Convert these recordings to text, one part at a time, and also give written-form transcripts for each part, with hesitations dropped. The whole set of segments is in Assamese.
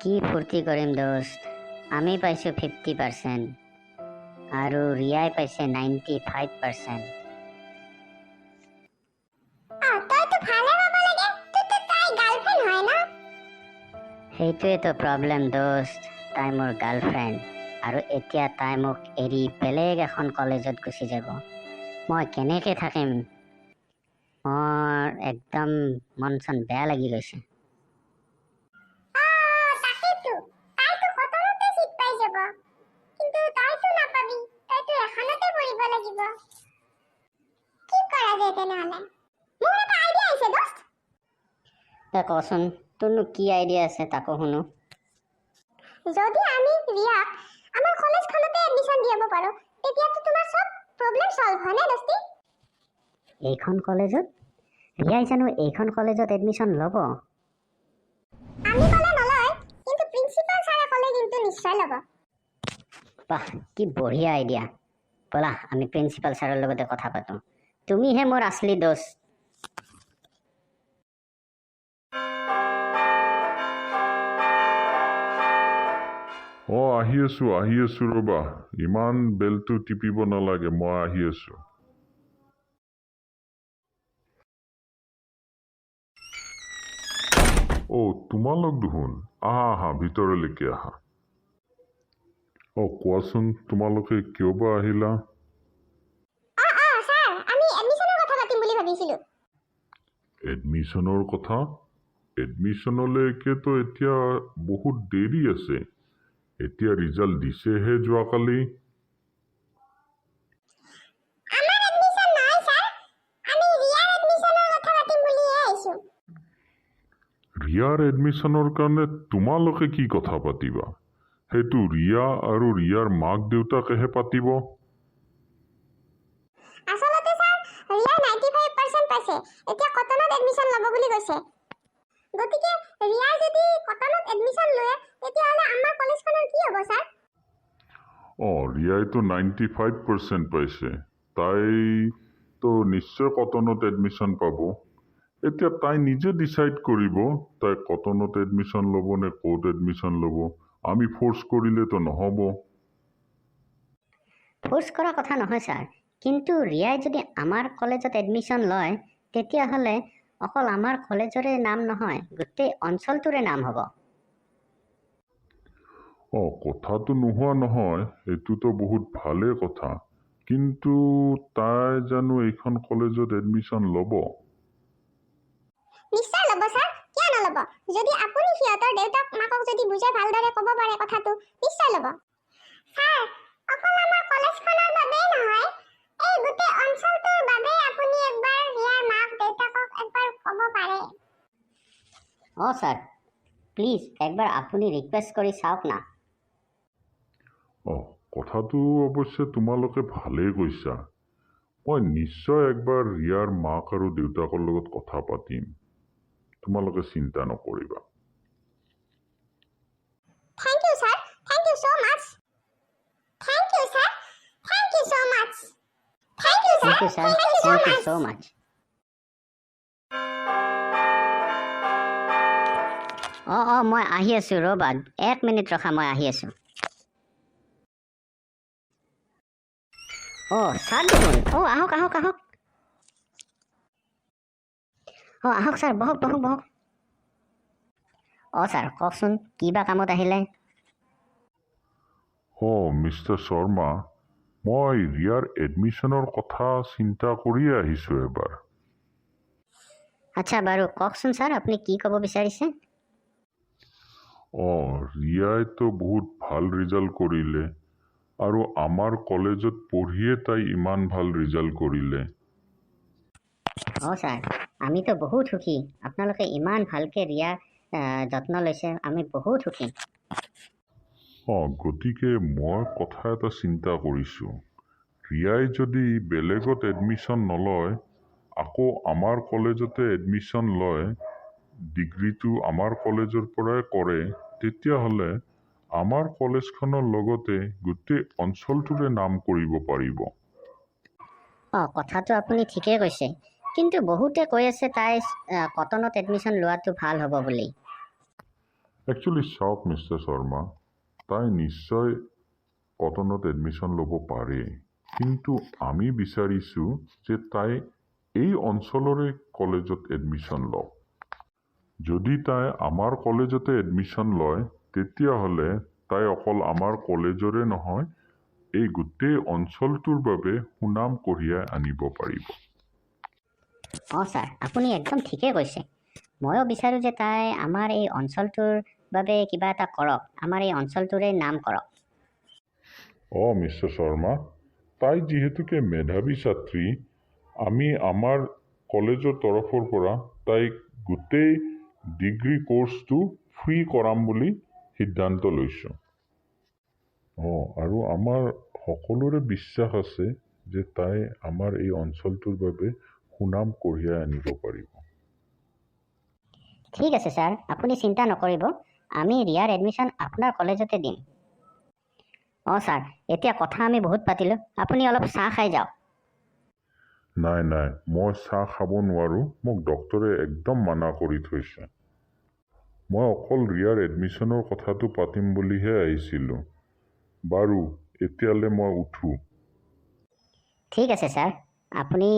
কি ফূৰ্তি কৰিম দোস্ত, আমি পাইছোঁ 50% আৰু ৰিয়াই পাইছে 95%। তইতো ভালে পাব লাগে, তোৰতো তাই গাৰ্লফ্ৰেণ্ড হয় ন? সেইটোৱেতো প্ৰব্লেম দোস্ত, তাই মোৰ গাৰ্লফ্ৰেণ্ড আৰু এতিয়া তাই মোক এৰি বেলেগ এখন কলেজত গুচি যাব। মই কেনেকৈ থাকিম? মোৰ একদম মন চন বেয়া লাগি গৈছে। তাকেতো, তাইতো কটনতে চিট পাই যাব, কিন্তু তইতো নাপাবি, তইতো এখনতে পঢ়িব লাগিব। কি কৰা যায় তেনেহ'লে? মোৰ এটা আইডিয়া আহিছে দোস্ত। তই কচোন, তোৰনো কি আইডিয়া আছে, তাকো শুনো। যদি আমি ৰিয়াক আমাৰ কলেজখনতে এডমিশ্যন দিয়াব পাৰোঁ, তেতিয়াতো তোমাৰ চব প্ৰব্লেম চল্ভ হয়নে দোস্তি? এইখন কলেজত? ৰিয়াই জানো এইখন কলেজত এডমিশ্যন ল'ব? আমি ক'লে নলয়, কিন্তু প্ৰিন্সিপাল ছাৰে ক'লে কিন্তু নিশ্চয় ল'ব। বাহ, কি বঢ়িয়া আইডিয়া! ব'লা, আমি প্ৰিন্সিপাল ছাৰৰ লগতে কথা পাতোঁ। তুমিহে মোৰ আচলি দোস্ত। আহি আছোঁ, আহি আছোঁ, ৰ'বা। ইমান বেলটো টিপিব নালাগে, মই আহি আছোঁ। তোমালোক দেখোন, আহা আহা, ভিতৰলৈকে আহা। কোৱাচোন, তোমালোকে কিয় বা আহিলা? অঁ অঁ ছাৰ, আমি এডমিশ্যনৰ কথা পাতিম বুলি ভাবিছিলোঁ। এডমিশ্যনৰ কথা? এডমিশ্যনলৈকেতো এতিয়া বহুত দেৰি আছে। এতিয়া ৰিজাল্ট দিছেহে যোৱাকালি। আমাৰ এডমিশ্যন নহয় ছাৰ, আমি ৰিয়াৰ এডমিশ্যনৰ কথা পাতিম বুলিহে আহিছোঁ। ৰিয়াৰ এডমিশ্যনৰ কাৰণে তোমালোকে কি কথা পাতিবা? সেইটো ৰিয়া আৰু ৰিয়াৰ মাক দেউতাকেহে পাতিব। আচলতে ছাৰ, ৰিয়াই 95% পাইছে, এতিয়া কটনত এডমিশ্যন ল'ব বুলি কৈছে। গতিকে ৰিয়াই যদি কটনত এডমিশ্যন লয়, তেতিয়াহ'লে আমাৰ কলেজখনৰ কি হ'ব ছাৰ? ৰিয়াইতো 95% পাইছে, তাইতো নিশ্চয় কটনত এডমিশ্যন পাব। এতিয়া তাই নিজে ডিচাইড কৰিব তাই কটনত এডমিশ্যন ল'ব নে ক'ত এডমিশ্যন ল'ব। আমি ফ'ৰ্চ কৰিলেতো নহ'ব। ফ'ৰ্চ কৰা কথা নহয় ছাৰ, কিন্তু ৰিয়াই যদি আমাৰ কলেজত এডমিশ্যন লয়, তেতিয়াহ'লে অকল আমাৰ কলেজৰে নাম নহয়, গোটেই অঞ্চলটোৰে নাম হ'ব। কথাটো নোহোৱা নহয়, এইটোতো বহুত ভালেই কথা। কিন্তু তাই জানো এইখন কলেজত এডমিশ্যন ল'ব? নিশ্চয় ল'ব ছাৰ, কিয় নল'ব? যদি আপুনি সিহঁতৰ দেউতাক মাকক যদি বুজাই ভালদৰে ক'ব পাৰে কথাটো, নিশ্চয় ল'ব। ছাৰ, অকল আমাৰ কলেজখনৰ বাবেই নহয়, এই গোটেই অঞ্চলটোৰ বাবে আপুনি একবাৰ ৰিয়াৰ মাক দেউতাকক একবাৰ ক'ব পাৰে। অঁ ছাৰ, প্লিজ একবাৰ আপুনি ৰিকুৱেষ্ট কৰি চাওক না। কথাটো অৱশ্যে তোমালোকে ভালেই কৈছা। মই নিশ্চয় একবাৰ ৰিয়াৰ মাক আৰু দেউতাকৰ লগত কথা পাতিম, তোমালোকে চিন্তা নকৰিবা। Thank you sir, thank you so much. Thank you sir, thank you so much. Thank you sir. Thank you sir, thank you thank you so so much. Much. অঁ অঁ মই আহি আছোঁ, ৰ'বা এক মিনিট ৰখা, মই আহি আছোঁ। ছাৰ দেখোন! আহক আহক আহক। আহক ছাৰ, বহক বহক বহক। ছাৰ, কওকচোন, কি বা কামত আহিলে? মিষ্টাৰ শৰ্মা, মই ৰিয়াৰ এডমিশ্যনৰ কথা চিন্তা কৰিয়ে আহিছোঁ এবাৰ। আচ্ছা বাৰু, কওকচোন ছাৰ, আপুনি কি ক'ব বিচাৰিছে? ৰিয়াইতো বহুত ভাল ৰিজাল্ট কৰিলে আৰু আমাৰ কলেজত পঢ়িয়ে তাই ইমান ভাল ৰিজাল্ট কৰিলে। ছাৰ, আমিতো বহুত সুখী। আপোনালোকে ইমান ভালকৈ ৰিয়াৰ যত্ন লৈছে, আমি বহুত সুখী। গতিকে মই কথা এটা চিন্তা কৰিছোঁ। ৰিয়াই যদি বেলেগত এডমিশ্যন নলয়, আকৌ আমাৰ কলেজতে এডমিশ্যন লয়, ডিগ্ৰীটো আমাৰ কলেজৰ পৰাই কৰে, তেতিয়াহ'লে আমাৰ কলেজখনৰ লগতে গোটেই অঞ্চলটোৰে নাম কৰিব পাৰিব। কথাটো আপুনি ঠিকেই কৈছে, কিন্তু বহুতে কৈ আছে তাই কটনত এডমিশ্যন লোৱাটো ভাল হ'ব বুলি। একচুৱেলি চাওক মিষ্টাৰ শৰ্মা, তাই নিশ্চয় কটনত এডমিশ্যন ল'ব পাৰে, কিন্তু আমি বিচাৰিছোঁ যে তাই এই অঞ্চলৰে কলেজত এডমিশ্যন লওক। যদি তাই আমাৰ কলেজতে এডমিশ্যন লয়, তেতিয়াহ'লে তাই অকল আমাৰ কলেজৰে নহয়, এই গোটেই অঞ্চলটোৰ বাবে সুনাম কঢ়িয়াই আনিব পাৰিব। অঁ ছাৰ, আপুনি একদম ঠিকেই কৈছে। ময়ো বিচাৰোঁ যে তাই আমাৰ এই অঞ্চলটোৰ বাবে কিবা এটা কৰক, আমাৰ এই অঞ্চলটোৰে নাম কৰক। অঁ মিষ্টাৰ শৰ্মা, তাই যিহেতুকে মেধাৱী ছাত্ৰী, আমি আমাৰ কলেজৰ তৰফৰ পৰা তাইক গোটেই ডিগ্ৰী কৰ্চটো ফ্ৰী কৰাম বুলি সিদ্ধান্ত লৈছোঁ। অঁ, আৰু আমাৰ সকলোৰে বিশ্বাস আছে যে তাই আমাৰ এই অঞ্চলটোৰ বাবে সুনাম কঢ়িয়াই আনিব পাৰিব। ঠিক আছে ছাৰ, আপুনি চিন্তা নকৰিব, আমি ৰিয়াৰ এডমিশ্যন আপোনাৰ কলেজতে দিম। অঁ ছাৰ, এতিয়া কথা আমি বহুত পাতিলোঁ, আপুনি অলপ চাহ খাই যাওক। নাই নাই, মই চাহ খাব নোৱাৰোঁ। মোক ডক্তৰে একদম মানা কৰি থৈছে। মই অকল ৰিয়াৰ এডমিশ্যনৰ কথাটো পাতিম বুলিহে আহিছিলোঁ। বাৰু, এতিয়ালৈ মই উঠোঁ। ঠিক আছে ছাৰ, আপুনি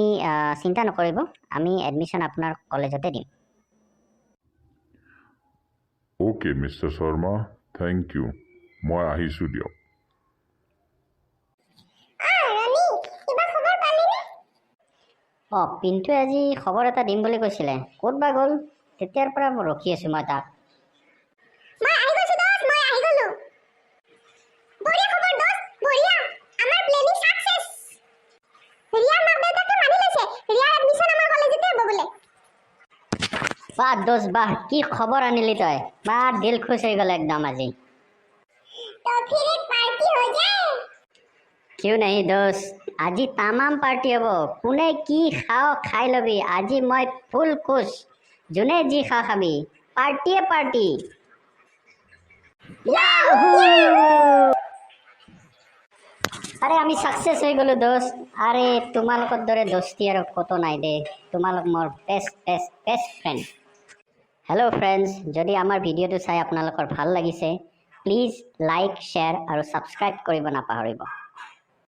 চিন্তা নকৰিব, আমি এডমিশ্যন আপোনাৰ কলেজতে দিম। Okay Mister Sharma, thank you. মই আহিছোঁ দিয়ক। ৰণী, কিবা খবৰ পালিনে? অঁ, পিণ্টুৱে আজি খবৰ এটা দিম বুলি কৈছিলে, ক'ত বা গ'ল? তেতিয়াৰ পৰা ৰখি আছোঁ মই তাক। মই আহি গৈছো দোস্ত, মই আহি গলো। বঢ়িয়া খবৰ দোস্ত, বঢ়িয়া। আমাৰ প্লেনিং সাকসেস। ৰিয়াৰ মাক দেউতাকে মানি লৈছে, ৰিয়াৰ এডমিশ্যন আমাৰ কলেজতে হ'ব বোলে। বাহ দোস্ত বাহ, কি খবৰ আনিলি তই! বাহ, দিল খুচ হৈ গ'ল একদম আজি। तो फिर एक पार्टी हो जाए। কিয় নাহি দোস্ত, আজি তামাম পাৰ্টি হ'ব। কোনে কি খাৱ খাই ল'বি, আজি মই ফুল খুচ। যোনে যি খাৱ খাবি, পাৰ্টিয়ে পাৰ্টি। ইয়াহু! আৰে, আমি ছাকচেছ হৈ গ'লো দোস্ত। আৰে, তোমালোকৰ দৰে দোস্তি আৰু ক'তো নাই দেই। তোমালোক মোৰ best best best friend. Hello friends, যদি আমাৰ ভিডিঅ'টো চাই আপোনালোকৰ ভাল লাগিছে, প্লিজ লাইক, শ্বেয়াৰ আৰু ছাবস্ক্ৰাইব কৰিব নাপাহৰিব।